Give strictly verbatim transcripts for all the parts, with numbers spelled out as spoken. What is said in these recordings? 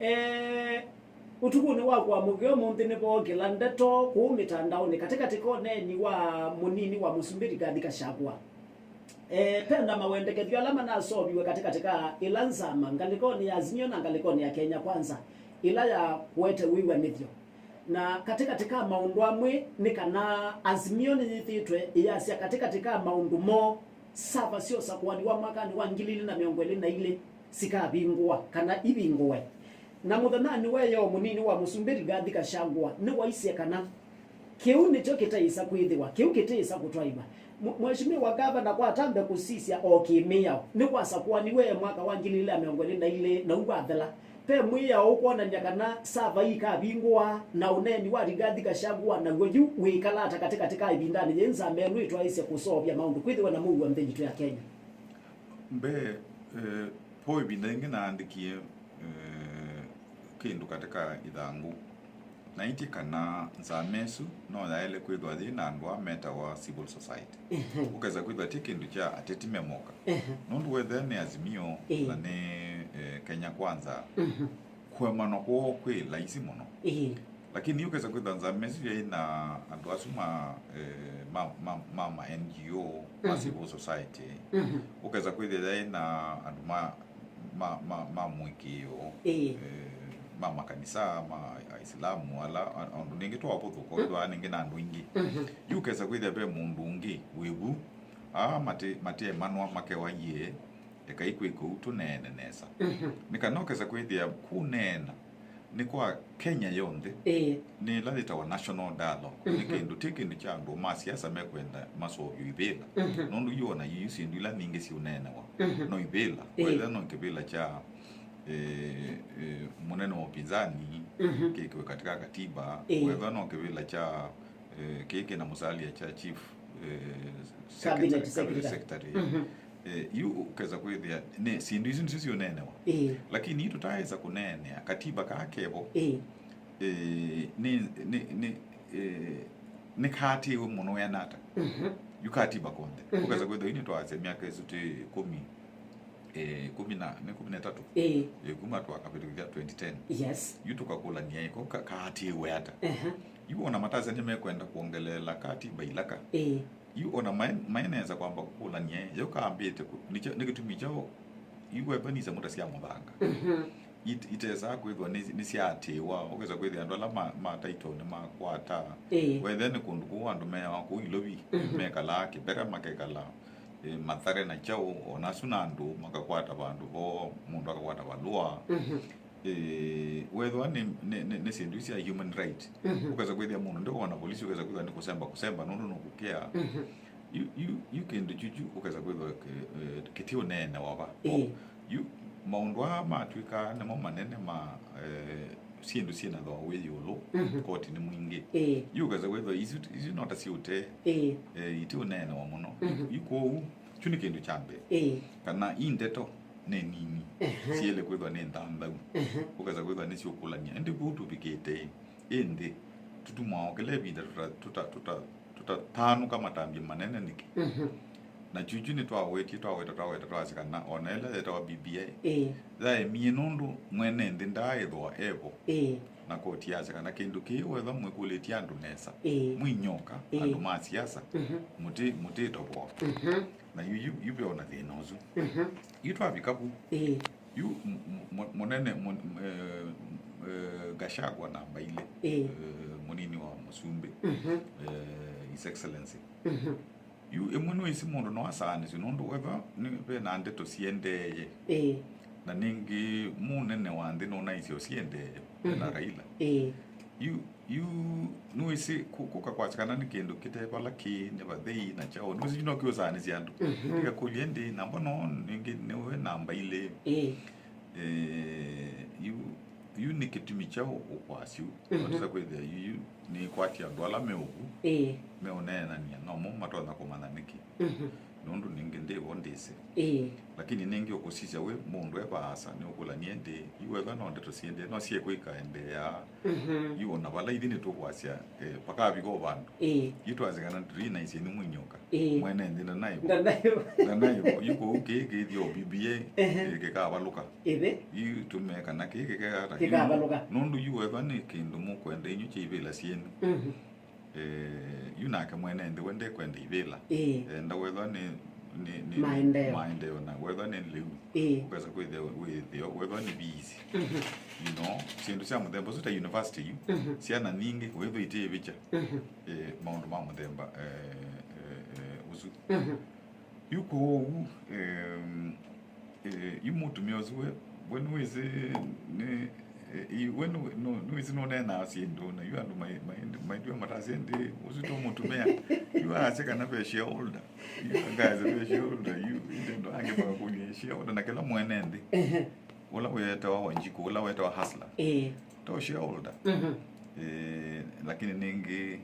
Eh, ũtukũnĩ wa kũamũkĩa ũmũnthĩ nĩvookĩla ndeto kũu mĩtandaonĩ katĩkatĩ ka ũneeni wa mũnini wa mũsumbĩ Rigathi Gachagua. Eh, penda mawendekethyo ala manaseũviw'e katĩkatĩ ka ĩla nzama ngalĩkonĩ ya Azimio na ngalĩkonĩ ya Kenya Kwanza, ĩla ya kũete wĩw'anĩthyo. Na katĩkatĩ ka maũndũ amwe nĩ kana Azimio nĩyĩthĩĩtwe ĩyasya katĩkatĩ ka maũndũ moo, sava sya ũsakũani wa mwakanĩ wa ngili ilĩ na mĩongo ĩlĩ na ilĩ sikavingũa kana ivingũe. Na mũthenyanĩ wa ĩyoo, mũnini wa mũsumbĩ Rigathi Gachagua nĩwaisye kana kĩu nĩkyo kĩtaĩsa kwĩthĩwa, kĩu kĩtĩĩsa kũtwaĩwa. Mũ-, Mheshimiwa Gavana kwatambe kũsisya o kĩmĩao, nĩkwasakũaniwe mwaka wa ngili ilĩ na mĩongo ĩlĩ na ilĩ na u wathela. Ve mwĩao ũkwonany'a kana sava ikavingũa na ũneeni wa Rigathi Gachagua naw'o yu wĩkala ata katĩkatĩ ka ĩvindanĩ yĩĩ nzama ĩno ĩtwaĩsye kũseũvya maũndũ kwĩthĩwa na mũuo nthĩ yitũ ya Kenya? Mbee, eh, po ĩvinda yĩngĩ naandĩkie, eh, kĩndũ katĩ ka ĩthangũ. Naĩtye kana nzama ĩsu no yaĩle kwĩthwa yĩ na andũ aa metawa civil society. Ehe. Ũkesa kwĩthwa ti kĩndũ kya ateti me moka. Ehe. Nũndũ wethĩa nĩ Azimio Ĩĩ. na nĩ, eh, Kenya Kwanza, Mhm. kũemanwa kwoo kwĩ laisi mũno. Ĩĩ. Lakini ũkesa kwĩthwa nzama ĩsu yaĩ na andũ asu ma, eh, ma, ma, ma, ma N G O, ma Mhm. civil society. Mhm. Ũkesa kwĩthĩa yaĩ na andũ ma ma, ma, ma mũĩkĩĩo, Ĩĩ. eh, ma makanisa, ma Aisilamu, ala, a-, andũ ningĩ twavũthũka, wĩthĩwa ningĩ na andũ aingĩ. Mhm. Yu ũkesa kwĩthĩa ve mũndũ ũngĩ wĩ vu, aa mati-, matiemanwa makewa, yĩe, ekai kwĩka ũu tũneene nesa. Mhm. Nĩ kana ũkesa kwĩthĩa kũneena nĩ kwa Kenya yonthe, Ĩĩ. nĩ ĩla yĩtawa national dialogue. Nĩ Mhm. kĩndũ, ti kĩndũ kya andũ ma siasa mekwenda maseũvye ivĩla. Mhm. Nũndũ yu ona yu syĩndũ ila ningĩ siũneenewa. Mhm. No ivĩla. Ĩĩ. Wethĩa no kĩvĩla kya, eh, eh, mũnene wa upinzani, Mhm. kĩkĩwe katika katiba. Ĩĩ. Wethĩa no kĩvĩla kya, eh, kĩĩ kĩna Musalia kya chief, eh, Cabinet secretary, cabinet Secretary. secretary. Mhm. Eh, yu ũkesa kwĩthĩa nĩ syĩndũ isu nĩsyo siũneenewa. Ĩĩ. Lakini yu tũtaĩsa kũneenea katiba kaa kevo. Ĩĩ. Eh, nĩ, nĩ, nĩ, eh, nĩkaatĩĩwe mũno wĩana ata. Mhm. Yu katiba konthe. Mhm. Ũkesa kwĩthĩa yu nĩtwaasya myaka ĩsu tĩ ĩkũmi, eh, ĩkũmi na, nĩ ĩkũmi na ĩtatũ. Ĩĩ. Eh, kuma twakavĩtũkĩthya twenty ten. Yes. Yu tũkakũlany'a ĩko ka-, kaatĩĩwe ata. Ehe. Yu ona matasya nĩmekwenda kwongeleela katiba ilaka. Ĩĩ. Yu ona maĩ-, maĩ nesa kwamba kũkũlany'a, yo kambĩte kũ-, nĩkyo, nĩ kĩtumi kyaũ yu weapon isemũta sya mũthanga. Mhm. It-, itesaa kwĩthwa nĩ, nĩsyaatĩĩwa, ũkesa kwĩthĩa andũ ala ma, ma title nĩmakwata. Ĩĩ. Wethĩa nĩ kũndũ kũu andũ meawa kũu Ilovi, Mhm. mekalaa Kĩbera, makekala, eh, Mathare na kyaũ, ona asu na andũ makakwata vandũ voo, mũndũ akakwata valũa. Mhm. Eh, wethwa nĩ, nĩ, nĩ, nĩ syĩndũ sya human right. Mhm. Ũkesa kwĩthĩa mũndũ ndĩkona polisi, ũkesa kwĩthwa nĩ kũsemba, kũsemba, nũndũ nũkũkĩa. Mhm. Yu, yu, yu kĩndũ kyu, kyu ũkesa kwĩthwa kĩ-, eh, kĩtiũneenewa va. Ĩĩ. Yu, maũndũ aa matw'ĩkaa nĩmo manene ma, eh, syĩndũ syĩna thooa wĩ ĩũlũ, Mhm. koti nĩ mwingĩ. Ĩĩ. Yu ũkesa kwĩthwa isu, isu no ta siũtee. Ĩĩ. Eh, itiũneenewa mũno. Mhm. Yu kwoou, kyu nĩ kĩndũ kya mbee. Ĩĩ. Kana i ndeto nĩ nini, Ehe. siĩle kwĩthwa nĩ nthanthau. Ehe. Ũkesa kwĩthwa nĩsyũkũlany'a. Ĩndĩ kũu tũvikĩte ĩ, ĩ nthĩ, tũtumwa o kĩla ĩvinda tũta-, tũta-, tũta-, tũtatanũka matambya manene nĩkĩ? Mhm. Na kyukyu nĩtwawetie, twaweta, twaweta, twasya kana ona ĩla yetawa B B I, Ĩĩ. yaemie nũndũ mwene nthĩ ndaaĩthwa evo. Ĩĩ. Na koti yasya kana kĩndũ kĩĩ wethwa mwĩkũlĩtye andũ nesa, Ĩĩ. mwĩ nyoka, Ĩĩ. andũ ma siasa, Mhm. mũti-, mũtĩtovoa. Mhm. Na yu, yu, yu ve ona thĩna ũsu. Mhm. Yu twavika vu. Ĩĩ. Yu m-, m-, m-, mũnene, mũ-, m-, eh, eh, Gachagua namba ilĩ, Ĩĩ. eh, mũnini wa mũsumbĩ, Mhm. eh, His Excellency. Mhm. Yu ĩmwe nĩwĩsĩ mũndũ no asaanĩsye nũndũ wetha nĩ, ve na ndeto siendeeye. Ĩĩ. Na ningĩ mũnene wa nthĩ nũnaisye ũsiendeeye, ve na Mhm. Raila. Ĩĩ. Yu, yu nĩwĩsĩ kũ-, kũka kwasya kana nĩ kĩndũ kĩte vala kĩĩ, nĩ vathei na kyaũ. Nĩwĩsĩ yu no kĩũsaanĩsya andũ. Mhm. Ndikakũlye ĩndĩ, namba no ningĩ nĩwe namba ilĩ. Ĩĩ. Eh, yu, yu nĩ kĩtumi kyaũ ũkwasya ũu? Mhm. Watisa kwĩthĩa yu, yu nĩkwatya andũ ala me ũvu, Ĩĩ. meũneenany'a, nomo matonya kũmanya nĩkĩ. Mhm. nũndũ ningĩ ndĩ vo ndĩsĩ. Ĩĩ. Lakini ningĩ ũkũsisya wĩ mũndũ e vaasa, nĩũkũlany'e ndĩ, yu wethwa no ndeto syĩendee, no syĩkwĩka endeea. Mhm. Yu ona vala ithi nĩtũkwasya, eh, pakavika o vandũ. Ĩĩ. Yu twasya kana tũinaisye nĩ mwinyoka. Ĩĩ. Mwene nthĩ ndanaĩvo. Ndanaĩvo. Ndanaĩvo. Yu kũu kĩĩ kĩthi o B B A, ehe, eh, kĩkavalũka. Ĩĩ. Yu tũmee kana kĩĩ kĩkea ata. Kĩkavalũka. Nũndũ yu wethwa nĩ kĩndũ mũkwenda inyu kya ivĩla syenyu. Mhm. Eh, yu nake mwene nthĩ we ndekwenda ivĩla. Ĩĩ. Enda wethwa nĩ, nĩ, nĩ, nĩ maendeeo. Maendeeo, na wethwa nĩ lĩu. Ĩĩ. Ũkesa kwĩthĩa wĩthĩo, wethwa nĩ biisi. Mhm. You know, syĩndũ sya mũthemba ũsu ta university yu, mhm, syana nyingĩ wethwa itĩĩvĩkya, mhm, eh, maũndũ ma mũthemba, eh, eh, eh, ũsu. Mhm. Yu kwoou, em, eh, yu mũtumĩa ũsu we, we nĩwĩsĩ nĩ, eh, i-, we nĩ-, nũ-, nĩwĩsĩ nũneenaa syĩndũ, na yu andũ mai-, mai-, maitw'a matasye ndĩ, ũsu to mũtumĩa. Yu aasya kana ve shareholder. Yu angaasya ve shareholder, yu ĩndĩ andũ angĩ makakũlya shareholder, na kĩla mwene nthĩ. Ehe. Ũla wĩetawa Wanjiku, ũla wĩetawa Hustler. Ĩĩ. To shareholder. Mhm. Eh, lakini ningĩ,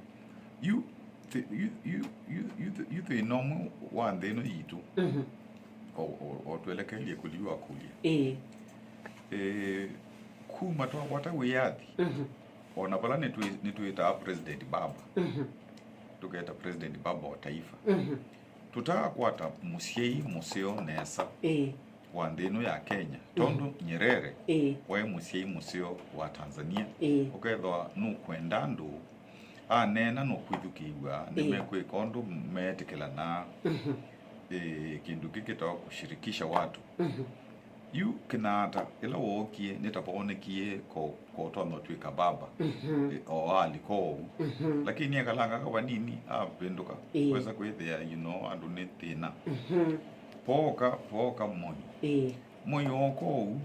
yu, thi-, yu, yu, yu, yu, thi-, yu thĩna ũmwe wa nthĩ ĩno yitũ. Mhm. O, o, o twelekeelie kũliu akũlya. Ĩĩ. Eh, kuma twakwata wĩyathi, mhm, ona vala nĩtwĩ-, nĩtwĩtaa president baba. Mhm. Tũketa president baba wa taifa. Mhm. Tũtaakwata mũsyai mũseo nesa, ĩĩ, wa nthĩ ĩno ya Kenya, mhm, tondũ Nyerere, ĩĩ, waĩ mũsyai mũseo wa Tanzania. Ĩĩ. Ũkethwa nũkwenda andũ, aneena nũkwĩthukĩĩw'a, ĩĩ, nĩmekwĩka ũndũ meetĩkĩlanaa. Mhm. Ĩĩ, kĩndũ kĩkĩtawa kushirikisha watu. Mhm. Yu kĩnaata, ĩla wookie, nĩ ta voonekie ko, ko ũtonya ũtw'ĩka baba. Mhm. Ĩ, o alika ũu. Mhm. Lakini ekalanga ka vanini, avĩndũka. Ĩĩ. Wesa kwĩthĩa, you know, andũ nĩ thĩna. Mhm. Pooka, pooka Moi. Ĩĩ. Moi ooka ũu,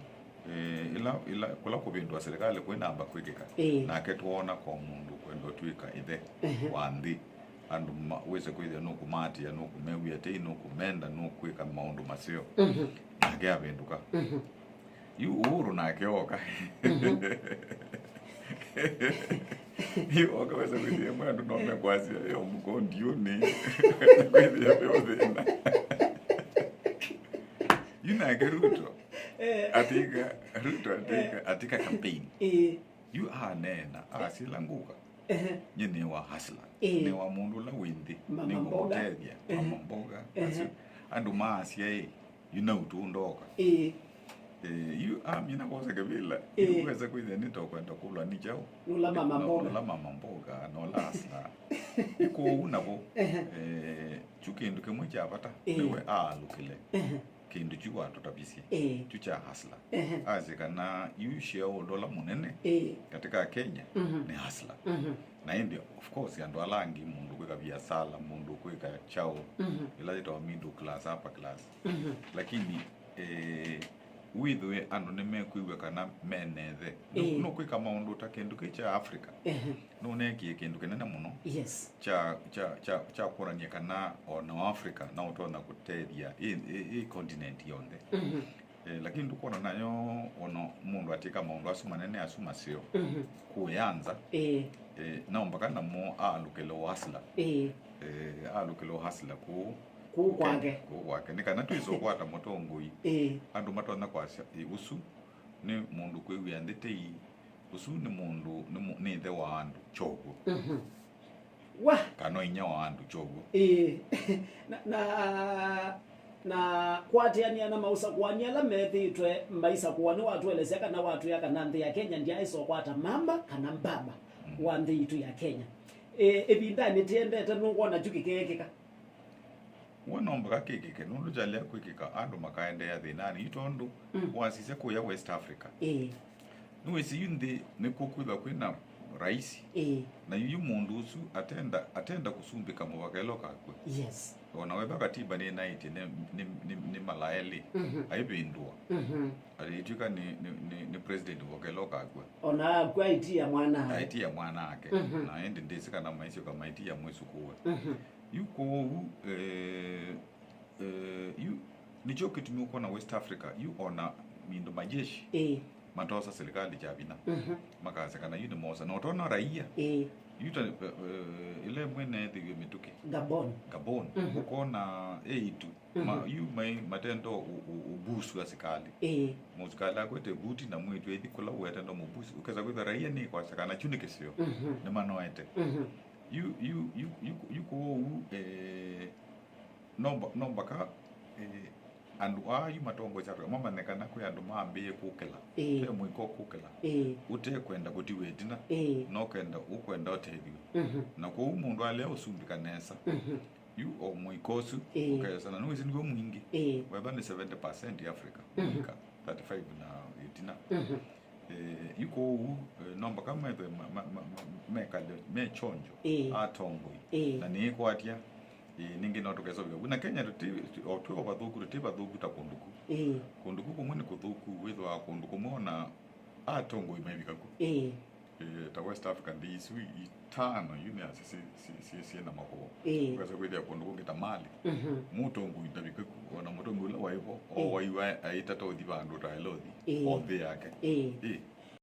eh, ĩla, ĩla, kũla kũvĩndũa serikali kwĩnamba kwĩkĩka. Ĩĩ. Nake twoona ko mũndũ kwenda ũtw'ĩka ĩthe, ehe, wa nthĩ. Andũ ma-, wĩse kwĩthĩa nũkũmaatĩĩa, nũkũmew'a tei, nũkũmenda, nũkwĩka maũndũ maseo. Mhm. Nake avĩndũka. Mhm. Yu Uhuru nake oka. Mhm. Yu oka wĩse kwĩthĩa mwe andũ no mekwasya yo mũko ndiũnĩ. Wĩse kwĩthĩa ve ũthĩna. Yu nake Ruto. Eh. Atika, Ruto atika, eh, atika campaign. Eh. Yu aneena, asila ngũka. Ehe. Nye nĩ wa hustler. Ĩĩ. Nĩ wa mũndũ ũla wĩ nthĩ. Mama mboga. Nĩngũmũtethya. Ehe. Mama mboga. Ehe. Asu, andũ maasya ĩ, yu na ũtũ ndoka. Ĩĩ. Eh, yu amina kwosa kĩvĩla. Ĩĩ. Yu wesa kwĩthĩa nĩtokwenda kũlwa nĩ kyaũ. Nũla mama mboga. Nũla mama mboga, nũla hustler. Yu kwoou navo. Ehe. Eh, kyu kĩndũ kĩmwe kya vata, ĩĩ, nĩwe aalũkĩle. Ehe. Kĩndũ kyu watũtavisye. Ĩĩ. Kyu kya hustler. Ehe. Asye kana yu shareholder ũla mũnene, ĩĩ, katika Kenya, mhm, nĩ hustler. Mhm. Na ĩndĩ, of course, andũ ala angĩ, mũndũ kwĩka viasala, mũndũ kwĩka chao, mhm, ĩla yĩtawa middle class, upper class. Mhm. Lakini, eh, wĩthĩwe andũ nĩmekwĩw'a kana menethe. Nũ-, ĩĩ, nũkwĩka maũndũ ta kĩndũ kĩ kya Africa. Ehe. Nũneekie kĩndũ kĩnene mũno, yes, kya, kya, kya, kya kwonany'a kana o na Africa no ũtonya kũtethya ĩ, ĩ, ĩ continent yonthe. Mhm. Eh, lakini ndũkwona nayo ona mũndũ atĩka maũndũ asu manene asu maseo, mhm, kũya nza. Ĩĩ. Eh, no mpaka namo aalũkĩle o hustler. Ĩĩ. Eh, aalũkĩle o hustler kũu. Kũu kwake. Kũu kwake. Nĩ kana twĩse ũkwata mũtongoi. Ĩĩ. Andũ matonya kwasya, ĩ, ũsu nĩ mũndũ kwĩw'ĩa nthĩ tei. Ũsu nĩ mũndũ, nĩ mũ-, nĩ ĩthe wa andũ kyogwo. Mhm. Wa! Kana inyia wa andũ kyogwo. Ĩĩ. Na, na, na kwatĩanĩa na maũsakũani ala methĩĩtwe maisakũwa, nĩwatũelesya kana watwĩa kana nthĩ ya Kenya ndyaĩsa ũkwata mama kana mbaba, mm, wa nthĩ yitũ ya Kenya. Ĩ, ĩvindanĩ tĩendete nũkwona kyu kĩkeekĩka? We no mpaka kĩkĩke, nũndũ kyalea kwĩkĩka andũ makaendeea thĩnanĩ. Yu tondũ, mm, wasisya kũya West Africa, ĩĩ, nĩwĩsĩ yu nthĩ nĩkw'o kwĩthwa kwĩna raisi. Ĩĩ. Na yu, yu mũndũ ũsu atenda, atenda kũsumbĩka mũvaka ĩla ũkakw'a. Yes. Ona wetha katiba nĩnaĩtye nĩ, nĩ, nĩ, nĩ mala elĩ, mhm, aivĩndũa. Mhm. Aitw'ĩka nĩ, nĩ, nĩ, nĩ president mũvaka ĩla ũkakw'a. Ona akw'a aitia mwana ake. Aitia mwana ake. Mhm. Na ĩndĩ ndĩsĩ kana maisyoka maitia mwĩsũkũũe. Mhm. Yu kwoou, eh, eh, yu nĩkyo kĩtumi ũkwona West Africa, yu ona mindo majeshi, ĩĩ, matosa serikali kya vinya. Mhm. Makasya kana yu nĩ mosa. Na ũtona raia. Ĩĩ. Yu ta, eh, eh, ĩla ĩmwe neethĩiwe mĩtũkĩ. Gabon. Gabon. Mhm. Ũkona eitu. Mhm. Ma, yu mai matendo u-, u-, ubusu asikalĩ. Ĩĩ. Mũsikalĩ akwete vuti na mwĩtu ethi kũla ũetendo mũbusu. Ũkesa kwĩthwa raia nĩ kwasya kana kyu nĩ kĩseo. Mhm. Nĩmanoete. Mhm. Yu, yu, yu, yu, yu kũu, eh, no mba-, no mbaka, eh, andũ aa yu matongoesya Africa mamanye kana kwĩ andũ mambĩĩe kũkĩla. Ĩĩ. Ve mũiko kũkĩla. Ĩĩ. Ũtekwenda kũtiwa ĩtina. Ĩĩ. No kenda, ũkwenda ũtethyo. Mhm. Na kwoou mũndũ alea ũsumbĩka nesa. Mhm. Yu o mũiko ũsu, ĩĩ, ũkesa na nĩwĩsĩ nĩw'o mwingĩ. Ĩĩ. Wetha nĩ seventy percent Africa. Mhm. Mũika thirty-five na ĩtina. Mhm. Eh, yu kwoou, eh, no mbaka methwe ma-, ma-, ma-, ma-, mekale, me chonjo, ĩĩ, atongoi. Ĩĩ. Na nĩĩkwatya, eh, nĩngĩ no tũkesovya. Na Kenya tũti, o twĩ o vathũku, tũti vathũku ta kũndũ kũu. Ĩĩ. Kũndũ kũu kũmwe nĩ kũthũku, wĩthwa kũndũ kũmwe ona atongoi maivika ku. Ĩĩ. Eh, ta West Africa, nthĩ isu itano, yu nĩ asya si, si, si, si, syĩ na makũũ. Ĩĩ. Ũkesa kwĩthĩa kũndũ kũngĩ ta Mali. Mhm. Mũtongoi ndavika ku, ona mũtongoi ũla waĩ vo, o, ĩĩ, waiwa aitata ũthi vandũ ta elothi, ĩĩ, o nthĩ yake. Ĩĩ. Ĩĩ.